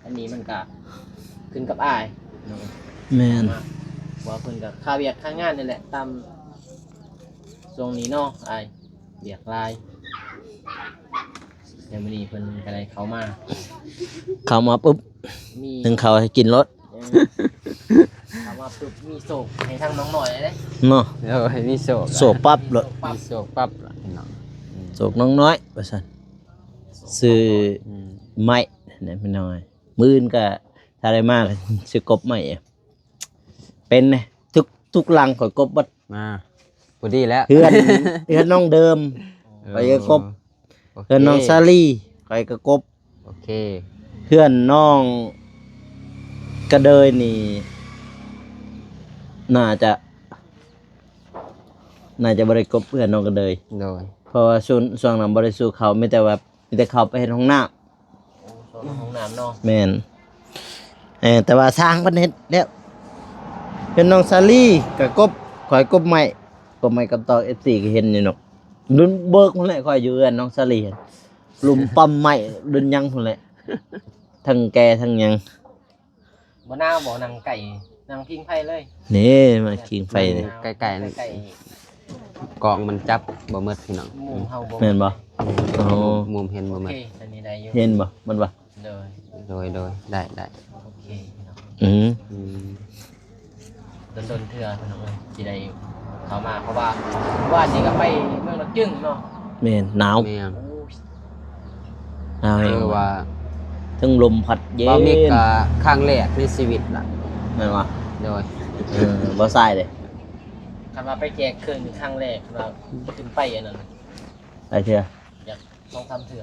ອັນນີ້ມັນກະຂຶ້ນກັບອ້າຍເນາະ. ແມ່ນ ມາ ວ່າເພິ່ນກໍຄາວຽກຄາງານນີ້ແຫຼະ ຕາມຊ່ວງນີ້ເນາະອ້າຍ ວຽກຫຼາຍ. ແຕ່ມື້ນີ້ເພິ່ນກໍໄດ້ເຂົ້າມາ ເຂົ້າມາປຸບ ມີ ໜຶ້ງເຂົ້າໃຫ້ກິນໂລດ ເອີ ເຂົ້າມາປຸບມີໂຊກໃຫ້ທາງນ້ອງນ້ອຍເດ້ເນາະ. ເອີ ໃຫ້ມີໂຊກ ໂຊກປັບໂລດ ມີໂຊກປັບ ມີໂຊກປັບພີ່ນ້ອງ ອືມ ໂຊກນ້ອງນ້ອຍວ່າຊັ້ນ ໂຊກ ຊື້ ນ້ອງນ້ອຍ ອືມ ໄມ້ແດ່ພີ່ນ້ອງເອີຍ. ມື້ອື່ນກໍຖ້າໄດ້ມາກໍຊື້ກົບໃໝ່ ເປັນເດ້ ທຸກ ທຸກຫຼັງຂ້ອຍກົບເບິດ. ອ່າ ພໍດີແລ້ວ ເຮືອນ ເຮືອນນ້ອງເດີມ ເອີ ຂ້ອຍກໍກົບ ໂອເຄ ເຮືອນນ້ອງສາລີ ຂ້ອຍກໍກົບ ໂອເຄ ເຮືອນນ້ອງກະເດີຍນີ້ ໜ້າຈະ ໜ້າຈະບໍ່ໄດ້ກົບເຮືອນນ້ອງກະເດີຍ ໂດຍ ເພາະວ່າຊ່ວງ ຊ່ວງນັ້ນບໍ່ໄດ້ສູ່ເຂົ້າ ມີແຕ່ວ່າ ມີແຕ່ເຂົ້າໄປເຮັດຫ້ອງນ້ຳ ໂອ້ ຊ່ວງຫ້ອງນ້ຳເນາະ ແມ່ນ ເອີ ແຕ່ວ່າຊ່າງເພິ່ນເຮັດແລ້ວ ເຮືອນນ້ອງສາລີກໍກົບ ຂ້ອຍກົບໄມ້ ກົບໄມ້ກັບຕອກ ເອັຟຊີກໍເຫັນຢູ່ເນາະ ລຸ້ນເບີກພຸ້ນແຫຼະ ຂ້ອຍຢູ່ເຮືອນນ້ອງສາລີ ລຸມປ້ຳໄມ້ລຸ້ນຫຍັງພຸ້ນແຫຼະ ທັງແກ່ທັງຫຍັງ. ບໍ່ໜາວບໍ່? ນັ່ງໃກ້ ນັ່ງພິງໄຟເລີຍ ນີ້ມາພິງໄຟນີ້ ໃກ້ໆ ໃກ້ໆ ກ້ອງມັນຈັບບໍ່ໝົດພີ່ນ້ອງ ມຸມເຮົາບໍ່ ແມ່ນບໍ່? ໂອ້ ມຸມເຫັນບໍ່ໝົດ ໂອເຄ ອັນນີ້ໄດ້ຢູ່ ເຫັນບໍ່? ມັນບໍ່? ໂດຍ ໂດຍ ໂດຍ ໄດ້ ໄດ້ ໂອເຄພີ່ນ້ອງ ອືມ ອືມ ດົນໆເທື່ອພີ່ນ້ອງເອີຍ ຊິໄດ້ເຂົ້າມາ ເພາະວ່າວານນີ້ກໍໄປເມືອງດອກຈຶງເນາະ ແມ່ນ ໜາວ ແມ່ນ ໂອ້ຍ ອ້າວ ຄືວ່າ ເທິງລົມພັດເຢັນ ບ່າວມິກກໍຄັ້ງແລກໃນຊີວິດລະ ແມ່ນບໍ່? ໂດຍ ເອີ ບ່າວຊາຍເດ້? ຄັນວ່າໄປແຈກເຄື່ອງນີ້ຄັ້ງແລກ ຄັນວ່າຂຶ້ນໄປອັນນັ້ນ ຫຼາຍເທື່ອ ຢາກສອງສາມເທື່ອ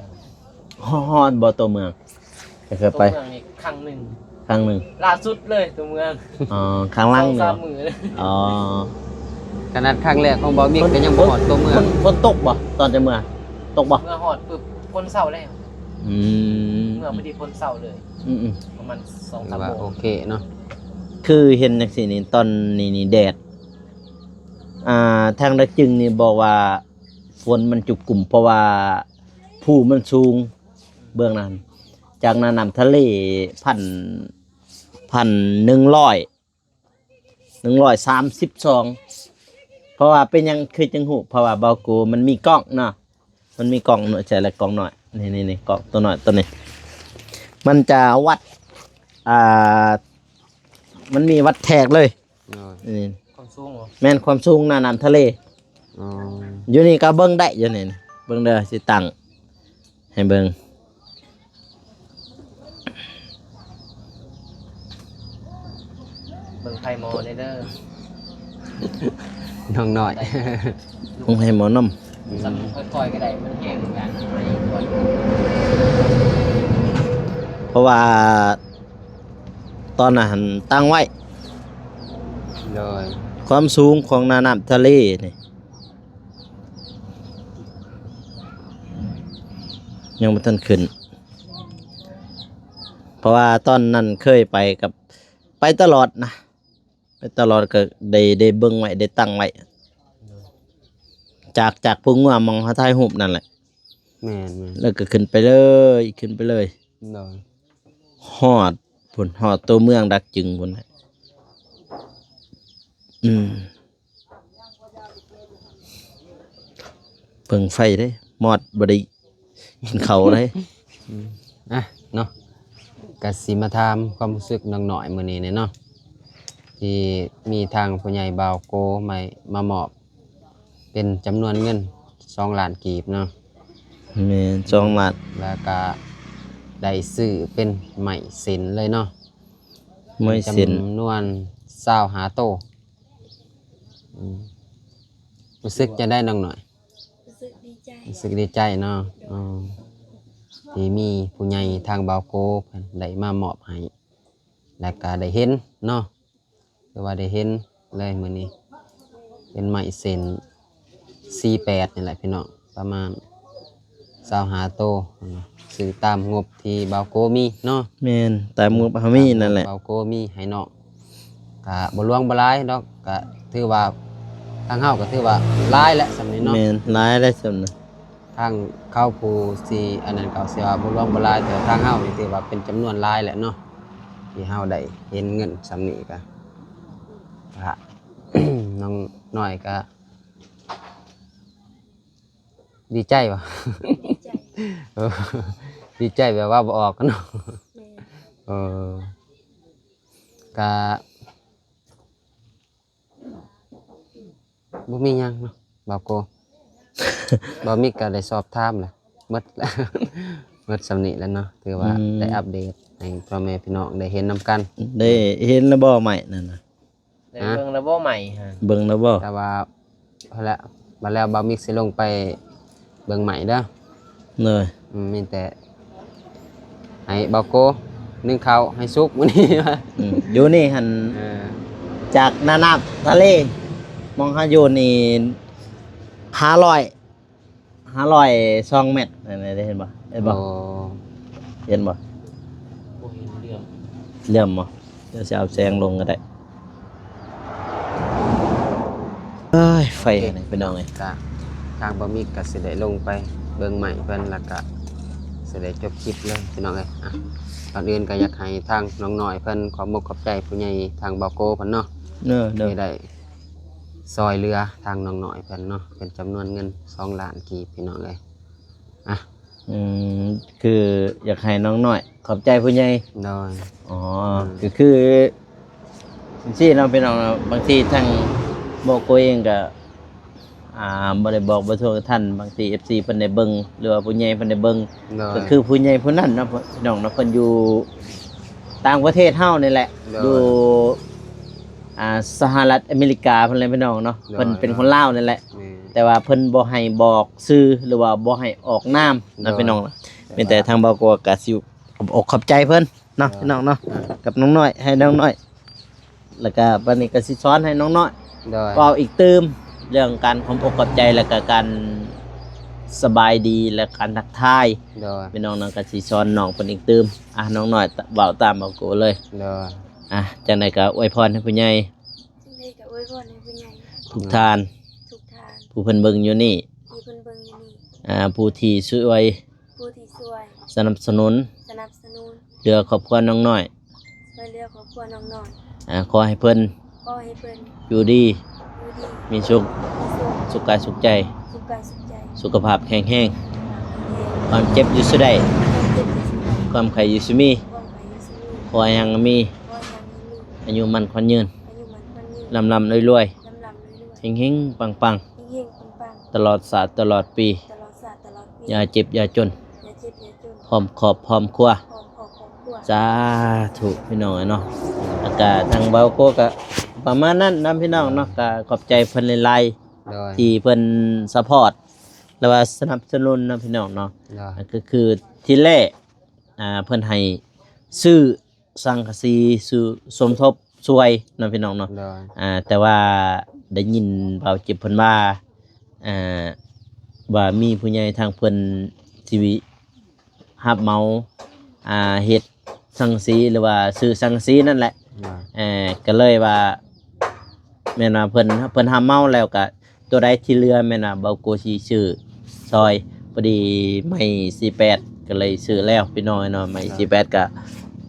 ຮອດບໍ່ຕົວເມືອງ? ກໍເຄີຍໄປ ຕົວເມືອງນີ້ຄັ້ງໜຶ່ງ ຄັ້ງໜຶ່ງ ລ່າສຸດເລີຍຕົວເມືອງ ອໍ ຄັ້ງຫຼັງນີ້ ສອງສາມມື້ ອໍ ຂະໜາດຄັ້ງແລກຂອງບ່າວມິກກໍຍັງບໍ່ຮອດຕົວເມືອງ ຝົນ ຝົນຕົກບໍ່? ຕອນຈະເມືອ ຕົກບໍ່? ເມືອຮອດປຶບຝົນເຊົາແລ້ວ ອືມ ເມືອພໍດີຝົນເຊົາເລີຍ ອືມໆ ປະມານສອງສາມໂມງ ຖືວ່າໂອເຄເນາະ ຄືເຫັນຈັ່ງຊີ້ນີ້ ຕອນນີ້ນີ້ແດດ ອ່າ ທາງດອກຈຶງນີ້ບອກວ່າ ຝົນມັນຈຸກຸມ ເພາະວ່າພູມັນສູງ ເບື້ອງນັ້ນ ຈາກໜ້ານ້ຳທະເລ ພັນ ພັນໜຶ່ງຮ້ອຍ ໜຶ່ງຮ້ອຍສາມສິບສອງ ເພາະວ່າເປັນຫຍັງຄືຈຶ່ງຮູ້? ເພາະວ່າບ່າວໂກມັນມີກ້ອງເນາະ ມັນມີກ້ອງນ້ອຍໃຫຍ່ ແລະ ກ້ອງນ້ອຍ ນີ້ໆໆ ກ້ອງຕົວນ້ອຍຕົວນີ້ ມັນຈະວັດ ອ່າ ມັນມີວັດແທກເລີຍ ໂດຍ ນີ້ ຄວາມສູງບໍ່? ແມ່ນ ຄວາມສູງໜ້ານ້ຳທະເລ ອໍ ຢູ່ນີ້ກໍເບິ່ງໄດ້ ຢູ່ນີ້ ເບິ່ງເດີ ຊິຕັ້ງໃຫ້ເບິ່ງ ເບິ່ງໄຟໝໍແດ່ເດີ ນ້ອງນ້ອຍ ເບິ່ງໄຟໝໍນຳ ອືມ ສ່ຳຄ່ອຍໆກໍໄດ້ ມັນແຮງຄືກັນ ເພາະວ່າ ຕອນນັ້ນຕັ້ງໄວ້ ໂດຍ ຄວາມສູງຂອງໜ້ານ້ຳທະເລນີ້ ຍັງບໍ່ທັນຂຶ້ນ ເພາະວ່າຕອນນັ້ນເຄີຍໄປກັບ ໄປຕະຫຼອດນະ ໄປຕະຫຼອດ ກໍໄດ້ ໄດ້ເບິ່ງໄວ້ ໄດ້ຕັ້ງໄວ້ ໂດຍ ຈາກ ຈາກພູງົວ ໝ່ອງເຮົາຖ່າຍຮູບນັ້ນແຫຼະ ແມ່ນໆ ແລ້ວກໍຂຶ້ນໄປເລີຍ ຂຶ້ນໄປເລີຍ ໂດຍ ຮອດພຸ້ນ ຮອດຕົວເມືອງດອກຈຶງພຸ້ນແຫຼະ ອືມ ເບິ່ງໄຟເດ້ ມອດບໍ່ໄດ້ກິນເຂົ້າເດ້ ອືມ ອ່ະເນາະ ກະຊິມາຖາມຄວາມຮູ້ສຶກນ້ອງນ້ອຍມື້ນີ້ແດ່ເນາະ ທີ່ມີທາງຜູ້ໃຫຍ່ບ່າວໂກມາ ມາມອບ ເປັນຈຳນວນເງິນສອງລ້ານກີບເນາະ ແມ່ນ ສອງລ້ານ ແລ້ວກະໄດ້ຊື້ເປັນໄມ້ເຊັນເລີຍເນາະ ໄມ້ເຊັນ ເປັນຈຳນວນຊາວຫ້າໂຕ ອືມ ຮູ້ສຶກຈັ່ງໃດນ້ອງນ້ອຍ? ຮູ້ສຶກດີໃຈ ຮູ້ສຶກດີໃຈເນາະ ອໍ ທີ່ມີຜູ້ໃຫຍ່ທາງບ່າວໂກເພິ່ນໄດ້ມາມອບໃຫ້ ແລ້ວກະໄດ້ເຫັນເນາະ ຄືວ່າໄດ້ເຫັນເລີຍມື້ນີ້ ເປັນໄມ້ເຊັນ ສີ່ແປດ ນີ້ແຫຼະພີ່ນ້ອງ ປະມານຊາວຫ້າໂຕ ຊື້ຕາມງົບທີ່ບ່າວໂກມີເນາະ ແມ່ນ ຕາມງົບເຮົາມີນັ້ນແຫຼະ ຕາມງົບບ່າວໂກມີໃຫ້ນ້ອງ ກະບໍ່ຫຼວງບໍ່ຫຼາຍດອກ ກະຖືວ່າ ທາງເຮົາກະຖືວ່າຫຼາຍແຫຼະສ່ຳນີ້ເນາະ ແມ່ນ ຫຼາຍແຫຼະສ່ຳນີ້ ທາງເຂົາຜູ້ຊິອັນນັ້ນເຂົາຊິວ່າບໍ່ຫຼວງບໍ່ຫຼາຍ ແຕ່ທາງເຮົານີ້ຖືວ່າເປັນຈຳນວນຫຼາຍແຫຼະເນາະ ທີ່ເຮົາໄດ້ເຫັນເງິນສ່ຳນີ້ກະ ກະ ນ້ອງນ້ອຍກະດີໃຈບໍ່? ດີໃຈ ເອີ ດີໃຈແບບເວົ້າບໍ່ອອກເນາະ. ແມ່ນ ເອີ ກະ ບໍ່ມີຫຍັງເນາະ ບ່າວໂກ. ບ່າວມິກກໍໄດ້ສອບຖາມແລ້ວ ໝົດແລ້ວ ໝົດສ່ຳນີ້ແລ້ວເນາະ ຖືວ່າ ອືມ ໄດ້ອັບເດດໃຫ້ພໍ່ແມ່ພີ່ນ້ອງໄດ້ເຫັນນຳກັນ. ໄດ້ເຫັນແລ້ວບໍ່ໄມ້ນັ້ນນະ? ໄດ້ເບິ່ງແລ້ວບໍ່ໄມ້ຫັ້ນ? ເບິ່ງແລ້ວບໍ່? ແຕ່ວ່າ ພໍແລ້ວ ບັດແລ້ວບ່າວມິກຊິລົງໄປເບິ່ງໄມ້ເດີ. ໂດຍ ອືມ ມີແຕ່ໃຫ້ບ່າວໂກໜຶ້ງເຂົ້າໃຫ້ສຸກມື້ນີ້. ອືມ ຢູ່ນີ້ຫັ້ນ ເອີ ຈາກໜ້ານ້ຳທະເລ ໝ່ອງເຮົາຢູ່ນີ້ ຫ້າຮ້ອຍ ຫ້າຮ້ອຍສອງແມັດ ເຫັນບໍ່? ເຫັນບໍ່? ໂອ້ ເຫັນບໍ່? ບໍ່ເຫັນ ເຫຼື້ອມ ເຫຼື້ອມບໍ່? ດຽວຊິເອົາແສງລົງກໍໄດ້. ເອີຍ ໄຟອັນນີ້ພີ່ນ້ອງເອີຍ. ກະທາງບ່າວມິກກໍຊິໄດ້ລົງໄປເບິ່ງໄມ້ເພິ່ນ ແລ້ວກະຊິໄດ້ຈົບຄລິບເລີຍພີ່ນ້ອງເອີຍ. ອ່ະ ກ່ອນອື່ນກໍຢາກໃຫ້ທາງນ້ອງນ້ອຍເພິ່ນຂອບອົກຂອບໃຈຜູ້ໃຫຍ່ທາງບ່າວໂກເພິ່ນເນາະ ເອີ ທີ່ໄດ້ຊ່ອຍເຫຼືອທາງນ້ອງນ້ອຍເພິ່ນເນາະ ເປັນຈຳນວນເງິນສອງລ້ານກີບພີ່ນ້ອງເອີຍ. ອ່ະ ອືມ ຄືຢາກໃຫ້ນ້ອງນ້ອຍຂອບໃຈຜູ້ໃຫຍ່. ໂດຍ ອໍ ອືມ ກໍຄືຈັ່ງຊີ້ເນາະພີ່ນ້ອງເນາະ ບາງທີທາງບ່າວໂກເອງກໍ ອ່າ ບໍ່ໄດ້ບອກບໍ່ທົ່ວກັນທັນ ບາງທີເອັຟຊີເພິ່ນໄດ້ເບິ່ງ ຫຼືວ່າຜູ້ໃຫຍ່ເພິ່ນໄດ້ເບິ່ງ. ໂດຍ ກໍຄືຜູ້ໃຫຍ່ຜູ້ນັ້ນເນາະ ພີ່ນ້ອງເນາະ ເພິ່ນຢູ່ຕ່າງປະເທດເຮົານີ້ແຫຼະ. ໂດຍ ຢູ່ ອ່າ ສະຫະລັດອາເມລິກາເພິ່ນແຫຼະພີ່ນ້ອງເນາະ. ໂດຍ ເພິ່ນເປັນຄົນລາວນີ້ແຫຼະ ແມ່ນ ແຕ່ວ່າເພິ່ນບໍ່ໃຫ້ບອກຊື່ ຫຼືວ່າບໍ່ໃຫ້ອອກນາມເນາະ. ໂດຍ ພີ່ນ້ອງເນາະ ແມ່ນ ແຕ່ທາງບ່າວກໍ ກໍຊິຂອບອົກຂອບໃຈເພິ່ນເນາະ ໂດຍ ພີ່ນ້ອງເນາະ. ອ່າ ກັບນ້ອງນ້ອຍ ໃຫ້ນ້ອງນ້ອຍ ແລ້ວກໍບັດນີ້ກໍຊິສອນໃຫ້ນ້ອງນ້ອຍ ໂດຍ ເວົ້າອີກຕື່ມ ເລື່ອງການຂອບອົກຂອບໃຈ ແລ້ວກໍການສະບາຍດີ ແລະ ການທັກທາຍ. ໂດຍ ພີ່ນ້ອງເນາະ ກໍຊິສອນນ້ອງເພິ່ນອີກຕື່ມ. ອ່ະ ນ້ອງນ້ອຍ ເວົ້າຕາມບ່າວໂກເລີຍ. ໂດຍ ອ່ະ ຈັ່ງໃດກໍອວຍພອນໃຫ້ຜູ້ໃຫຍ່ ຈັ່ງໃດກໍອວຍພອນໃຫ້ຜູ້ໃຫຍ່ ທຸກທ່ານ ທຸກທ່ານ ຜູ້ເພິ່ນເບິ່ງຢູ່ນີ້ ທີ່ເພິ່ນເບິ່ງຢູ່ນີ້ ອ່າ ຜູ້ທີ່ຊ່ວຍ ຜູ້ທີ່ຊ່ວຍ ສະໜັບສະໜູນ ສະໜັບສະໜູນ ເຫຼືອຄອບຄົວນ້ອງນ້ອຍ ຊ່ວຍເຫຼືອຄອບຄົວນ້ອງນ້ອຍ. ອ່າ ຂໍໃຫ້ເພິ່ນ ຂໍໃຫ້ເພິ່ນ ຢູ່ດີ ຢູ່ດີ ມີສຸກ ມີສຸກ ສຸກກາຍສຸກໃຈ ສຸກກາຍສຸກໃຈ ສຸຂະພາບແຂງແຮງ ຄວາມເຈັບຢູ່ສູ່ໃດ ຄວາມເຈັບຢູ່ສູ່ໃດ ຄວາມໄຂ້ຢູ່ສູ່ມີ ຄວາມໄຂ້ຢູ່ສູ່ມີ ຂໍໃຫ້ຮັ່ງມີ ຂໍໃຫ້ຮັ່ງມີ ອາຍຸໝັ້ນຂວັນຍືນ ອາຍຸໝັ້ນຂວັນຍືນ ລ່ຳໆລວຍໆ ລ່ຳໆລວຍໆ ເຮັງໆປັງໆ ເຮັງໆປັງໆ ຕະຫຼອດຊາດຕະຫຼອດປີ ຕະຫຼອດຊາດຕະຫຼອດປີ ຢ່າເຈັບຢ່າຈົນ ຢ່າເຈັບຢ່າຈົນ ພ້ອມຄອບພ້ອມຄົວ ພ້ອມຄອບພ້ອມຄົວ ສາທຸ ພີ່ນ້ອງເອີຍເນາະ. ແລ້ວກະທາງບ່າວໂກກະປະມານນັ້ນນະພີ່ນ້ອງເນາະ ກະຂອບໃຈເພິ່ນຫຼາຍໆ ໂດຍ ທີ່ເພິ່ນຊັບພອດ ຫຼືວ່າສະໜັບສະໜູນເນາະພີ່ນ້ອງເນາະ. ໂດຍ ກໍຄືທີແລກ ອ່າ ເພິ່ນໃຫ້ຊື້ ສັງກະສີ ສ- ສົມທົບຊ່ວຍເນາະພີ່ນ້ອງເນາະ. ໂດຍ ອ່າ ແຕ່ວ່າໄດ້ຍິນບ່າວຈິບເພິ່ນວ່າ ອ່າ ວ່າມີຜູ້ໃຫຍ່ທາງເພິ່ນຊິຮັບເໝົາ ອ່າ ເຮັດສັງກະສີ ຫຼືວ່າຊື້ສັງກະສີນັ້ນແຫຼະ. ໂດຍ ເອີ ກໍເລີຍວ່າ ແມ່ນວ່າເພິ່ນ ເພິ່ນຮັບເໝົາແລ້ວກະ ຕົວໃດທີ່ເຫຼືອແມ່ນວ່າບ່າວໂກຊິຊື້ຊ່ອຍ. ພໍດີໄມ້ສີ່ແປດກໍເລີຍຊື້ແລ້ວພີ່ນ້ອງເນາະ. ໄມ້ສີ່ແປດກໍ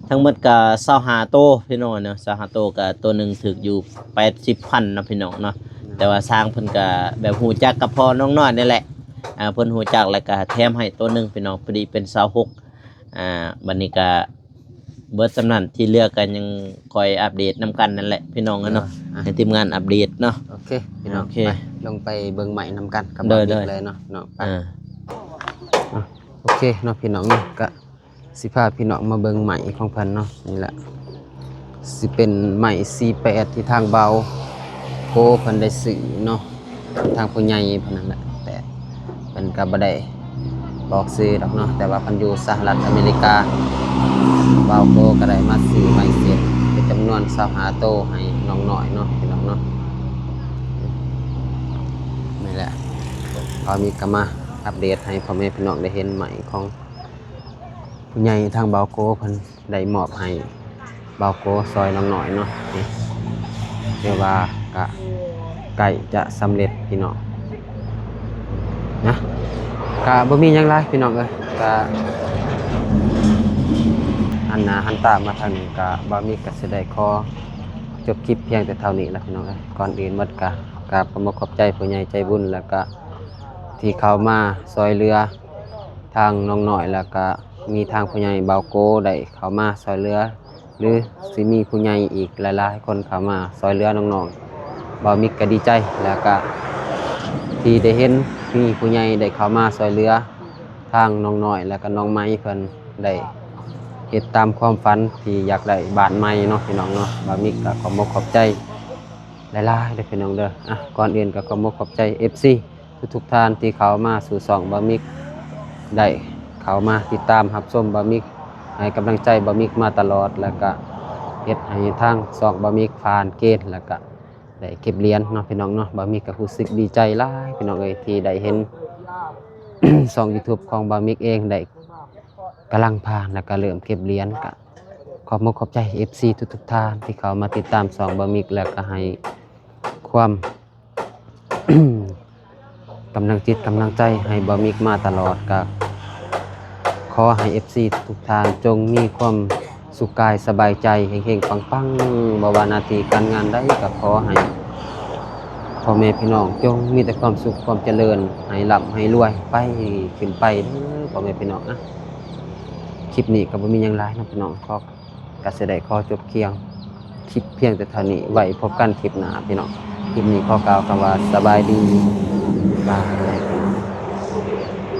ທັງໝົດກໍຊາວຫ້າໂຕພີ່ນ້ອງເນາະ. ຊາວຫ້າໂຕກໍໂຕໜຶ່ງຖືກຢູ່ແປດສິບພັນເນາະພີ່ນ້ອງເນາະ. ແຕ່ວ່າຊ່າງເພິ່ນກໍແບບຮູ້ຈັກກັບພໍ່ນ້ອງນ້ອຍນີ້ແຫຼະ ອ່າ ເພິ່ນຮູ້ຈັກແລ້ວກໍແຖມໃຫ້ໂຕໜຶ່ງພີ່ນ້ອງ ພໍດີເປັນຊາວຫົກ. ອ່າ ບັດນີ້ກໍ ເບິດສ່ຳນັ້ນ ທີ່ເຫຼືອກໍຍັງຄອຍອັບເດດນຳກັນນັ້ນແຫຼະພີ່ນ້ອງເອີຍເນາະ. ອ່ະ ໃຫ້ທີມງານອັບເດດເນາະ. ໂອເຄພີ່ນ້ອງ ໂອເຄ ໄປ ລົງໄປເບິ່ງໄມ້ນຳກັນກັບ ໂດຍ ບ່າວມິກເລີຍເນາະ ພີ່ນ້ອງ ໄປ. ອ່າ ອ່ະ ໂອເຄເນາະພີ່ນ້ອງເນາະ ກະຊິພາພີ່ນ້ອງມາເບິ່ງໄມ້ຂອງເພິ່ນເນາະ. ນີ້ແຫຼະ ຊິເປັນໄມ້ສີ່ແປດ ທີ່ທາງບ່າວໂກເພິ່ນໄດ້ຊື້ເນາະ. ທາງຜູ້ໃຫຍ່ເພິ່ນນັ້ນແຫຼະ ແຕ່ເພິ່ນກໍບໍ່ໄດ້ບອກຊື່ດອກເນາະ ແຕ່ວ່າເພິ່ນຢູ່ສະຫະລັດອາເມລິກາ. ບ່າວໂກກໍໄດ້ມາຊື້ໄມ້ເສັດເປັນຈຳນວນຊາວຫ້າໂຕໃຫ້ນ້ອງນ້ອຍເນາະ ພີ່ນ້ອງເນາະ. ນີ້ແຫຼະ ບ່າວມິກກໍມາອັບເດດໃຫ້ພໍ່ແມ່ພີ່ນ້ອງໄດ້ເຫັນໄມ້ຂອງ ຜູ້ໃຫຍ່ທາງບ່າວໂກເພິ່ນໄດ້ມອບໃຫ້ບ່າວໂກຊ່ອຍນ້ອງນ້ອຍເນາະ. ນີ້ຖືວ່າກະໃກ້ຈະສຳເລັດພີ່ນ້ອງນະ. ກະບໍ່ມີຫຍັງຫຼາຍພີ່ນ້ອງເອີຍ ກະຫັນໜ້າຫັນຕາມາທາງນີ້ ກະບ່າວມິກກະຊິໄດ້ຂໍ ຈົບຄລິບພຽງແຕ່ເທົ່ານີ້ລະພີ່ນ້ອງເອີຍ. ກ່ອນອື່ນໝົດກະກາບຂອບອົກຂອບໃຈຜູ້ໃຫຍ່ໃຈບຸນ ແລ້ວກະທີ່ເຂົ້າມາຊ່ອຍເຫຼືອທາງນ້ອງນ້ອຍ ແລ້ວກະມີທາງຜູ້ໃຫຍ່ບ່າວໂກໄດ້ເຂົ້າມາຊ່ອຍເຫຼືອ ຫຼືຊິມີຜູ້ໃຫຍ່ອີກຫຼາຍໆຄົນເຂົ້າມາຊ່ອຍເຫຼືອນ້ອງໆ ບ່າວມິກກະດີໃຈ ແລ້ວກະທີ່ໄດ້ເຫັນມີຜູ້ໃຫຍ່ໄດ້ເຂົ້າມາຊ່ອຍເຫຼືອ ທາງນ້ອງນ້ອຍ ແລ້ວກະນ້ອງໄມເພິ່ນໄດ້ເຮັດຕາມຄວາມຝັນທີ່ຢາກໄດ້ບ້ານໃໝ່ເນາະພີ່ນ້ອງເນາະ. ບ່າວມິກກະຂອບອົກຂອບໃຈຫຼາຍໆເດີພີ່ນ້ອງເດີ. ອ່ະ ກ່ອນອື່ນກະຂອບອົກຂອບໃຈເອັຟຊີທຸກໆທ່ານທີ່ເຂົ້າມາສູ່ຊ່ອງບ່າວມິກ ໄດ້ເຂົ້າມາຕິດຕາມຮັບຊົມບ່າວມິກ ໃຫ້ກຳລັງໃຈບ່າວມິກມາຕະຫຼອດ ແລ້ວກະເຮັດໃຫ້ທາງຊ່ອງບ່າວມິກຜ່ານເກນ ແລ້ວກະ ໄດ້ເກັບຫຼຽນເນາະພີ່ນ້ອງເນາະ. ບ່າວມິກກະຮູ້ສຶກດີໃຈຫຼາຍພີ່ນ້ອງເອີຍ ທີ່ໄດ້ເຫັນ ຊ່ອງຢູທູບຂອງບ່າວມິກເອງໄດ້ກຳລັງຜ່ານ ແລ້ວກະເລີ່ມເກັບຫຼຽນ. ກະຂອບອົກຂອບໃຈເອັຟຊີທຸກໆທ່ານທີ່ເຂົ້າມາຕິດຕາມຊ່ອງບ່າວມິກ ແລ້ວກະໃຫ້ຄວາມ ກຳລັງຈິດກຳລັງໃຈໃຫ້ບ່າວມິກມາຕະຫຼອດ. ກະຂໍໃຫ້ເອັຟຊີທຸກໆທ່ານຈົ່ງມີຄວາມສຸກກາຍສະບາຍໃຈ ເຮັງໆປັງໆ ບໍ່ວ່າໜ້າທີ່ການງານໃດ ກະຂໍໃຫ້ພໍ່ແມ່ພີ່ນ້ອງຈົ່ງມີແຕ່ຄວາມສຸກຄວາມຈະເລີນ ໃຫ້ລ່ຳໃຫ້ລວຍໄປຂຶ້ນໄປເດີພໍ່ແມ່ພີ່ນ້ອງນະ. ຄລິບນີ້ກະບໍ່ມີຫຍັງຫຼາຍເນາະພີ່ນ້ອງ ຂໍ ກະຊິໄດ້ຂໍຈົບພຽງຄລິບພຽງແຕ່ເທົ່ານີ້ ໄວ້ພົບກັນຄລິບໜ້າພີ່ນ້ອງ. ຄລິບນີ້ຂໍກ່າວຄຳວ່າສະບາຍດີ ບາຍ.